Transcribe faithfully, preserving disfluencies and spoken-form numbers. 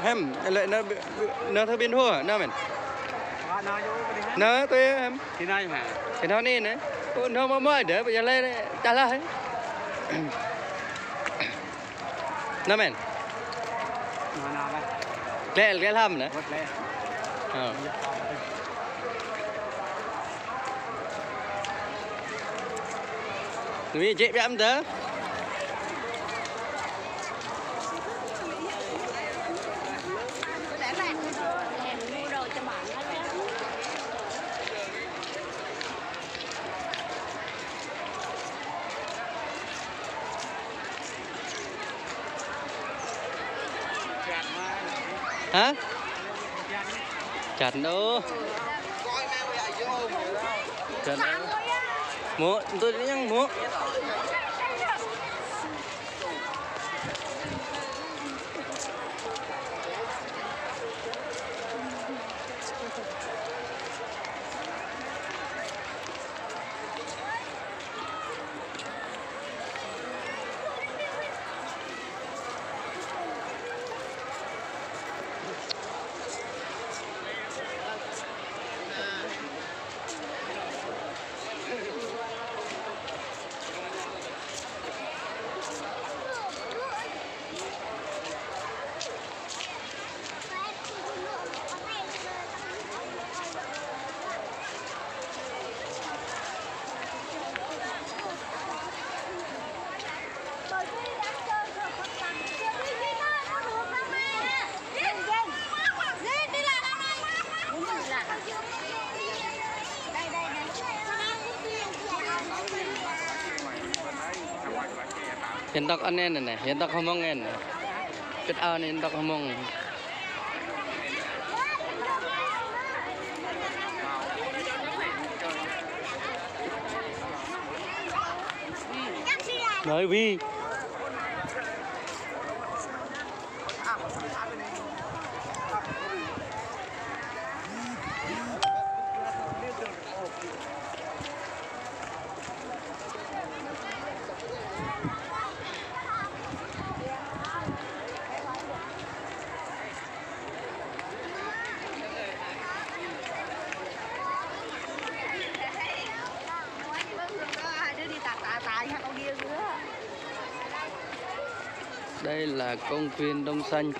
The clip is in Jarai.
Hăm, lĕ nao, nao thâo ƀing hua, nao mơ̆n. Nao tui hăm. Ti nai hă? Ti nao ni nè. Ô, nao mơ̆ mơ̆ đơ, ƀu djơ̆ lĕ, čah lah. Nao mơ̆n. Nao, nao lah. Lĕ, lĕ hăm nè. Ơ. Lui jĕ biă mơ̆n tơ. Hă? Čăt ôh. Čăt ôh. Mŭk, tui yang mŭk. Dân tộc anh em này này, dân tộc Hmông em này. Pit ao anai, dân tộc Hmông. Nói vi. Đây là công viên Đông Xanh.